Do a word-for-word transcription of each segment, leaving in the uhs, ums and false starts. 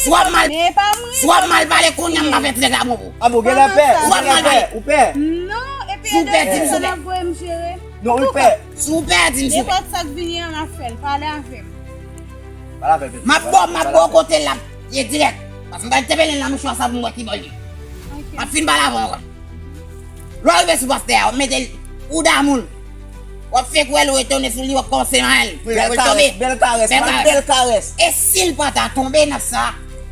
Si w ap mal, si w ap mal pale kounye a, m pa fè ti nèg la bon pou. A bon, gen lè pè, ou gen lè pè, ou pè. Non, epi si w pè, di m si w pè. Non, ou pè. Si w pè, di m si w pè. Nenpòt sa k vini an, m ap fè l. Pale avè m. Pale avè m. M ap ba w, m ap ba w kote l ap ye dirèk. Paske m pral tepelen nan mouchwa sa pou m wè ki bò l ye. M ap fin pale avè w ankò. Lè w rive sou pastè a, w ap mete l ou damou l. W ap fè kwè l ou retounen sou li, w ap kòmanse manyen l pou l tonbe. Bèl karès, bèl karès. E si l pa ta tonbe nan sa?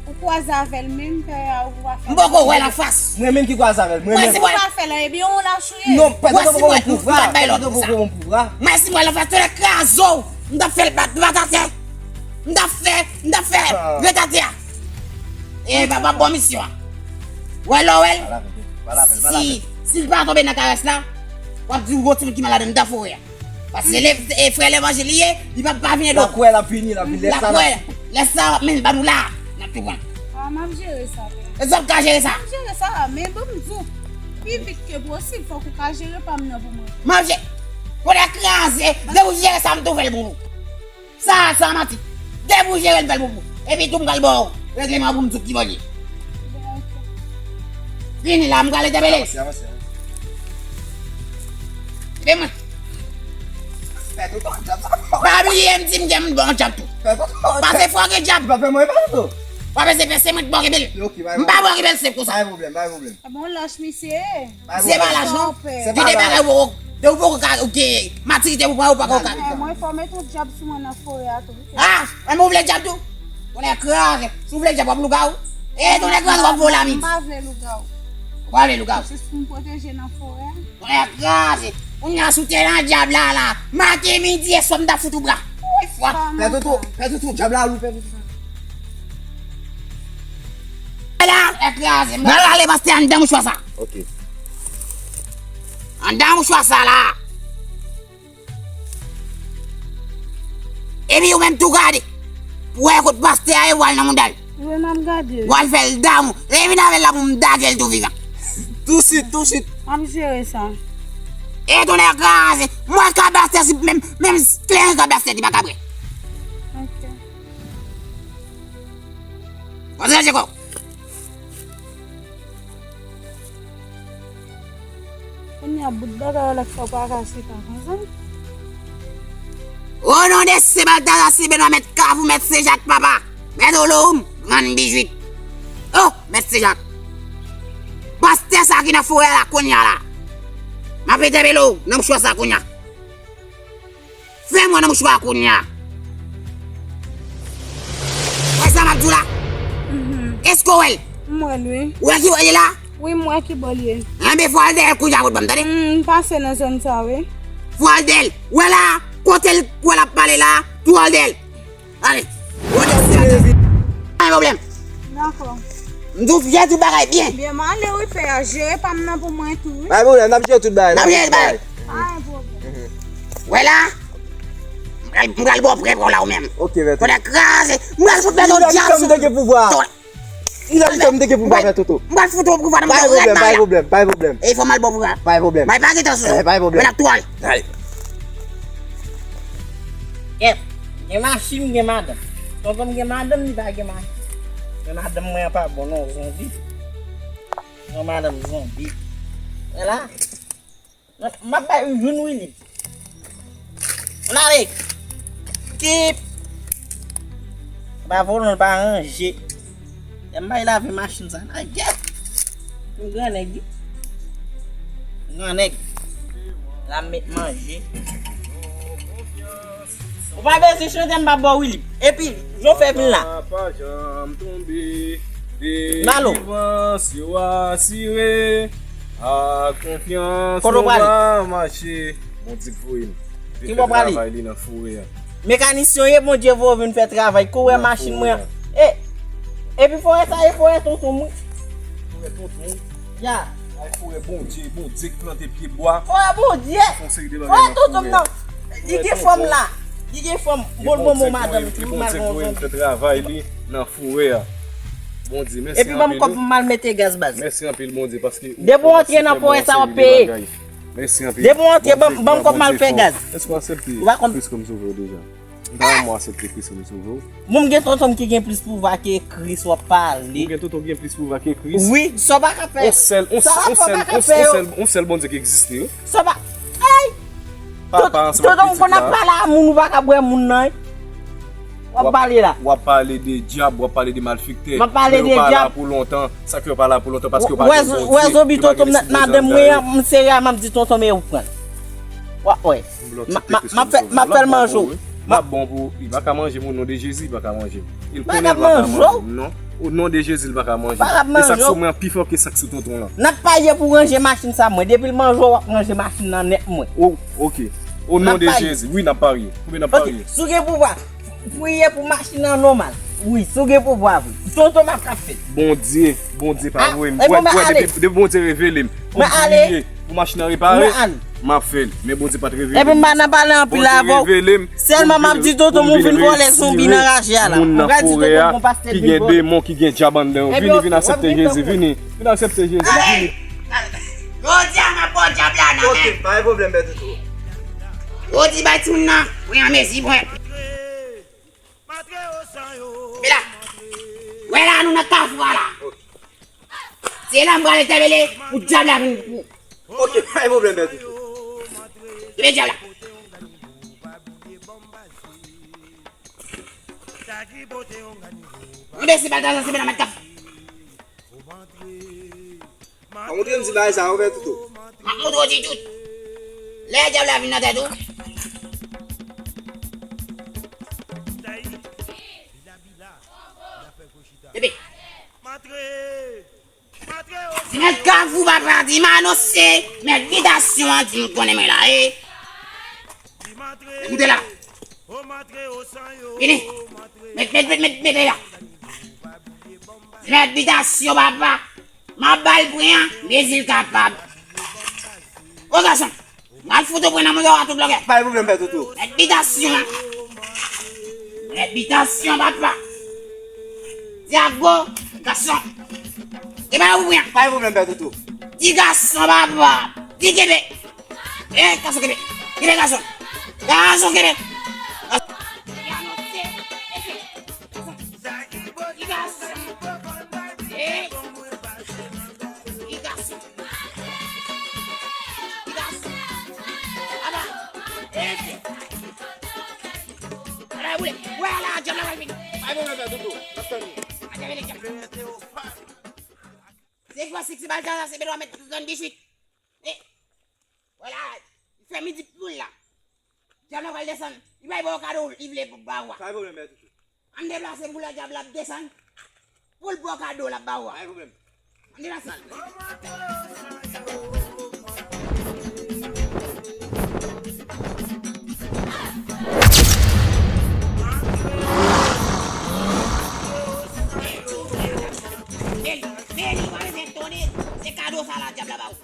Ou kwaze avè l menm, pè a, ou pa fè. M poko wè l anfas. Mwen menm ki kwaze avè l, mwen menm. Mwen si mwen pa fè l, ebyen ou lach ou ye. Non, pè, ou poko bon pou vra. Mwen si mwen l anfas, tout lè kraze w. M t ap fè l bat, bat atè. M t ap fè, m t ap fè ret atè a. E papa bon misyon an. Wè lè w wè l. Si, si l pa tonbe nan karès la, w ap di w gon timoun ki malad anndan forè a. Paske se le, e frè levanjil li ye, li p ap pa vin ede w. L ap wè, l ap vini, l ap vini. Lè sa, l ap wè. Lè sa, w ap men l ban nou la. N ap tou pran. A, m ap jere sa, pè. E sa w ka jere sa? M ap jere sa, men bon, m di w, pi vit ke posib, fòk ou ka jere pa m nan pou mwen. M ap jere. Kote kraze, depi w jere sa, m tou fè l pou ou. Sa, sa manti. Depi w jere l, fè l pou ou. Epi tou m pral ba w regleman pou m di w ki bò l ye. Vini la, m pral entèpele. Avanse, avanse, avanse. Kite mwen. Pè Toto, djab sa fò. Pa bliye m di m gen moun bon djab tou. Pè Toto, pase fò gen djab. Li pa fè mwen pè Toto. Pa bezwen pèse mwen, bò kenbe l. Ok, pa gen pwoblèm. M pa bò kenbe l senp konsa. Pa gen pwoblèm, pa gen pwoblem. Bon, lach misye. Se pa lach non. Gen de bagay ou poko, de ou poko ka, ou gen matirite pou pran, ou poko ka. Eh, mwen fò met yon djab sou mwen nan forè a tou. Ah, men ou vle djab tou? Tonnè kraze. Si ou vle djab, w ap lougawou. Eh, tonnè kraze, w ap vole a midi. M pa vle lougawou. Ou pa vle lougawou? Jis pou m pwoteje nan forè a. Tonnè kraze. Kounye a si w te nan djab la, la. Maten, midi e swa m ta fout ou bra. Pè Toto, pè Toto, djab la lou, pè Toto. La, tonnè kraze. M pral ale pastè anndan mouchwa sa. Ok. Anndan mouchwa sa la. Epi ou menm tou gade. Pou wè kot pastè a ye, w al nan mouda l. Wi, m ap gade. W al fè l damou. Epi nan avè l la pou m dage l tou vivan. Tousuit, tousuit. M ap jere sa. E tonnè kraze. Mwen ka pastè si menm, menm kleren ka pastè li pa ka pran. Ok. Konsantre kò w. Kounye a bout bagay la k fè w pa ka chita konsa. O non de Sen Baltazar, Sen Benwa, mèt Kafou, mèt Sen Jak, papa. Mèt Olowoum, grann bijwit. O, mèt Sen Jak. Pastè sa ki nan forè la kounye a la. M ap entèpele w nan mouchwa sa kounye a. Fè mwen nan mouchwa a kounye a. Wè sa m ap di w la? Mhm. Èske w wè l? M wè l, wi. Ou wè ki bò l ye la? Wi, m wè ki bò l ye. Enben, fò w al dèyè l kounye a, kot ban m, tande? Mm, m pase nan zòn sa, wi. Fò w al dèyè l. Ou wè la, kote l, ou wè l ap pale la, tou al dèyè l. Ale. Ou wè l ap pale. Pa gen pwoblèm. Dakò. M di w jere tout bagay byen. Byen, m ale wi, pè a. Jere pa m nan pou mwen tou, wi. Pa gen pwoblèm, n ap jere tout bagay, n ap jere tout bagay. Pa gen pwoblèm. Wè la, m pral, m pral ba w prè pa w la ou menm. Ok, mèt. Tonnè kraze, m pral fout mèt yon djab sou ou. Li la, li te gen pouvwa fè Toto. M pral fout ou pouvwa nan mouda w. Pa gen pwoblèm, pa gen pwoblèm, pa gen pwoblèm. E fò m al ba w pouvwa. Pa gen pwoblèm. Bay pa gen tan sou. Eh, pa gen pwoblèm. Mwen ap tou ale. Dale. Kèt, gen machin, gen madanm. Tonton m gen madanm, li pa gen machin. Men madanm mwen an pa bon non, zonbi. Yon madanm zonbi. Wè la. M ap bay ou youn wi li. Ann ale. Kip. Pa volon l pa ranje. Lè m bay lave machin sa. Lagè. M gran nèg wi. M gran nèg. La m met manje. Ou pa bezwen chante, m pa ba w wi li. Epi, jan w fè vin la. Papa pa janm tonbe. Malo. Delivrans yo asire. Ak konfyans nou va mache. Bondye k voye m. Ki bò w prale? Travay li nan forè a. Mekanisyen w ye, Bondye voye w vin fè travay. Kou wè machin mwen an. E, epi forè sa, e forè tonton mwen. Forè tonton w? Ya. Ay, forè Bondye, Bondye k plante pye bwa. Forè Bondye. Fè yon seri de bagay nan forè. Forè tonton m nan. Li gen fanm la. Li gen fanm. Bon, bon, bon, madanm. Li Bondye k voye m fè travay li nan forè a. Bondye, mèsi anpil. Epi ban m kòb pou m al mete gaz, baz. Mèsi anpil, Bondye, paske depi w antre nan forè sa, w ap peye. Mèsi anpil. Depi w antre, ban m, ban m kòb m al fè gaz. Èske w aksepte Kris kòm sovè w deja? M ta renmen w aksepte Kris pou m sove w. Bon, m gen tonton m ki gen plis pouvwa ke Kris, w ap pale. Ou gen tonton ki gen plis pouvwa ke Kris? Wi, sa w pa ka fè. On sèl, on Sa w sèl, on pa sèl, ka on fè, on yo. sèl, on sèl Bondye ki egziste, wi. Sa w pa. Ey! Papa, ansanm ak Tonton, pitit konn ap la. pale a moun, ou pa ka bwè moun nan, wi. W ap W ap, pale la. w ap pale de dyab, w ap pale de malfektè. M ap pale Men yo de pa la dyab. pou lontan. Sa k fè yo pa la pou lontan? Paske yo pa Wè gen zo-, Bondye. wè zonbi Yo pa gen tonton m nan, Lespri madanm Sanzay. mwen an, m serye a, m ap di tonton men ou pran. W ap wè. M ap, m ap, m ap fè l manje w. M ap bon pou ou. Li pa ka manje m, o non de Jezi, li pa ka manje m. E l konnen l pa ka manje m, non. O non de Jezi, li pa ka manje m. E sa k sou mwen an pi fò ke sa k sou tonton lan. N ap paye pou ranje machin sa mwen. Depi l manje w, w ap ranje machin nan nèt mwen. O, oke. O non de Jezi, wi, n ap parye. Konbyen n ap parye? Si w gen pouvwa, priye pou machin nan nòmal. Wi, si w gen pouvwa vre. Tonton m ap fè l. Bondye, Bondye pa voye m. Wè, wè, depi, depi Bondye revele m pou m priye pou machin nan repare, m ap fè l. Men Bondye pa t revele m. Epi m pa nan pale anpil avè w. Bondye revele m pou m vin resi moun nan forè a ki gen demon, ki gen dyab anndan yo. Vini, vin aksepte Jezi, vini. Vin aksepte Jezi, vini. Jodi a m ap ba w dyab la nan men. Ok, pa gen pwoblèm, Pè Toto. Jodi bay timoun nan, pran an mezi, pran. Men la, wè la nou nan kafou a la. Se la m pral entèvele pou dyab la vin pou. Ok, pa gen pwoblèm, Pè Toto. Kenbe dyab la. Mwen bese bagay la, se men nan met kafou. Pa montre m ti bagay sa yo, Pè Toto. M ap montre w ti tout. Lè dyab la vin nan tèt ou. Bebe. Ti mèt kafou papa, di m anonse, mèt bitasyon an, di m konnen mwen la, e. Ekoute la. Vini. Mèt, mèt, mèt, mèt, mèt la. Ti mèt bitasyon papa. M ap ba l pwen an, mezi l kapab. O gason, m al fout ou pwen nan mouda w a tout blòkè. Pa gen pwoblèm, Pè Toto. Mèt bitasyon. Mèt bitasyon, papa. Dyago, gason. E pa ou pwen an. Pa gen pwoblèm, Pè Toto. Di gason, papa. Di kenbe. E, gason, kenbe. Kenbe, gason. Gason, kenbe. Gason. Ti gason. Ey! Ti gason. Ti gason. Aba! Ey! Ala boule. Wè la, dyab la pral vini. Ay, bon, mwen fè toutou. Mwen fè nou. Atyè vini, dyab. Se fò sik, se bal sa, se bedwa mèt grann bichwit. E, wè la, fè midi poul la. Dyab la pral desann. Li bay ba w kado, li vle ba w a. Pa gen pwoblèm, mèt toutou. Ann deplase pou lè dyab la ap desann. Pou l ba w kado l ap ba w a. Pa gen pwoblèm. Ann deplase. Meli, meli, pa bezwen tande. Se kado sa la dyab la ba w.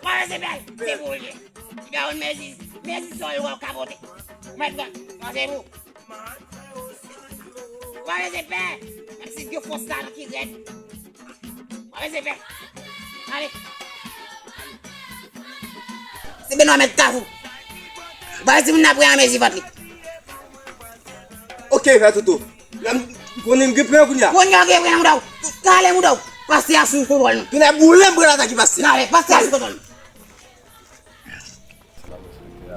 Mwen se bèl, se pou l ye. Li ba w mezi, mezi sòl w ap kapote. Mwen pran, mwen se pou. Mwen se pè, menm si gen fòs la ki rèd. Mwen se pè. Ale. Se Benwa mèt kafou. Ba di moun nan pran mezi vant li. Ok, fè toutou. Lè m konnen m gen pran kounye a. Kounye a w gen pran mouda w. Kale mouda w. Pastè a sou kontwòl nou. Tounen boule m pran atake pastè. Kale, pastè a sou kontwòl nou.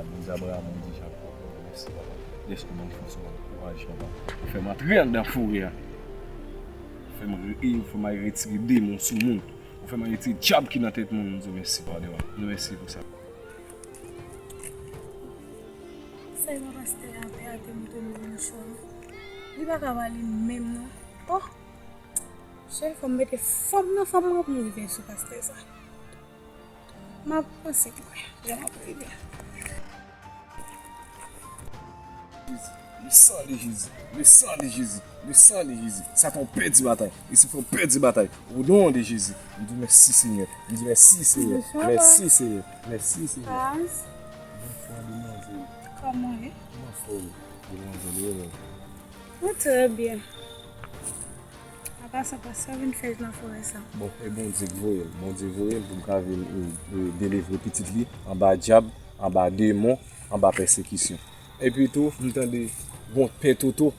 Bondye Abraram, Bondye Jakòb, mèsi, papa. Dèske w ban m fòs, w ban m kouraj, papa. Ou fè m antre anndan forè a. Ou fè m re-, ou fè m al retire demon sou moun. Ou fè m al retire dyab ki nan tèt moun. M di w mèsi, papa. M di w mèsi pou sa. Sèlman pastè a, pè a te montre m yon mouchwa. Li pa ka ba li menm non. Oh! Sèl fò m mete fanm nan fanm mwen pou m rive sou pastè sa. M ap panse pou mwen, jan m ap rive. Le sang de Jésus, le sang de Jésus, le sang de Jésus. Sa fè w pèdi batay. E se fè w pèdi batay. O non de Jezi. M di mèsi, Senyè. M di mèsi, Senyè. Mèsi, Senyè. Mèsi, Senyè. Bonswa, demwazèl. Kòman w ye? Kòman fò w ye, demwazèl? Mwen trè byen. Apa sa, pastè vin fè nan forè sa? Bon, e Bondye k voye l. Bondye voye l pou m ka vin, e, e, delivre pitit li anba dyab. anba demon, anba pèsekisyon. Epi tou, m tande gon Pè Toto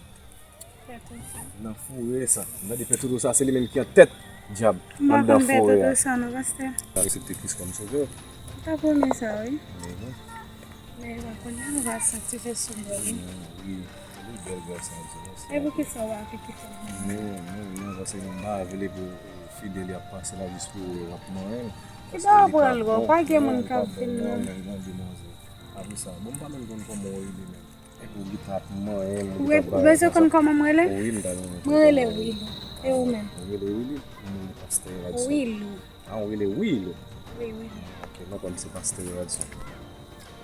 nan forè sa. M tande Pè Toto sa, se li menm ki an tèt dyab anndan forè a. M pa konn Pè Toto sa non, pastè. Aksepte Kris kòm sovè. M pa konnen sa, wi. Mhm. Men kounye a nou va santi fè sou bò wi. Wi, wi, bèl gras sa di mèsi. E poukisa w ap kite m? Non, non, non, paske m pa vle pou Fidel y ap pase la jis pou w ap manyen l. Ki ba w pran l gwo, pa gen moun k ap vin non. Apre sa, bon, m pa menm konn kòman w rele menm. Epi w gentan ap manyen m, ou gentan ap bay. Ou bezwen konn kòman m rele? Wi, m ta renmen konn kòman w rele. Mwen rele Willy. E ou menm? Mwen rele Willy, mwen rele pastè Radisson. Willy. Ah, w rele Willy? Wi, Willy. Ok, mwen konn se pastè Radisson.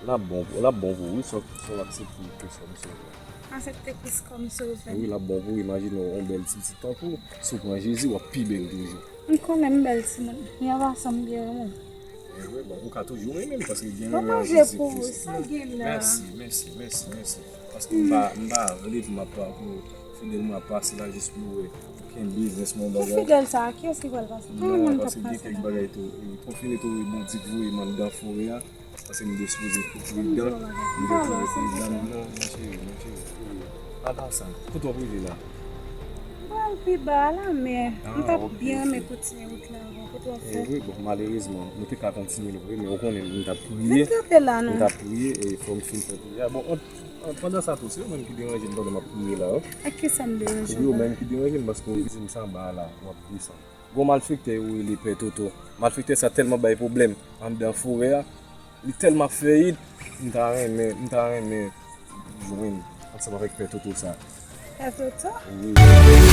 L ap bon pou, l ap bon pou ou, wi, si w aksepte Kris kòm sovè. Aksepte Kris kòm sovè. Wi, l ap bon pou ou. Imajine w, yon bèl ti pitit tankou w, si w pran Jezi, w ap pi bèl toujou. M konnen m bèl timoun. Yon fason m byen renmen. Anmwey, bon, ou ka toujou renmen m, paske gen renmen an Jezi Kris. Mèsi, mèsi, mèsi, mèsi, mèsi. Paske m pa, m pa vle pou m ap, pou Fidel mwen ap pase la jis pou w wè. Okenn biznis mwen bagay. Fidel sa, kiyès ki pral pase? Non, paske gen kèk bagay tou. Konfine tou, Bondye k voye m anndan forè a. Paske m te sipoze pi pridan. M te sipoze pridan. Non, non, cheri, non, cheri. Pa ta sa. Kote w ap rive la? M pral pi ba la, men m t ap byen renmen kontinye wout la avè w. Kote w ap fè? Wi, bon, malerezman, nou te ka kontinye l vre, men ou konnen, m t ap priye. Ret kanpe la, non. M t ap priye, e fò m fin fè priyè a. Bon, an, an, pandan sa tou, se ou menm ki deranje m pandan m ap priye la, wi. Ak kisa m deranje w la? Wi, ou menm ki deranje m, paske ou di m sa ba la, w ap desann. Gon malfektè yo rele Pè Toto. Malfektè sa tèlman bay pwoblèm anndan forè a. Li tèlman fèyit, m ta renmen, m ta renmen jwenn ansanm avèk Pè Toto sa. Pè Toto? Wi.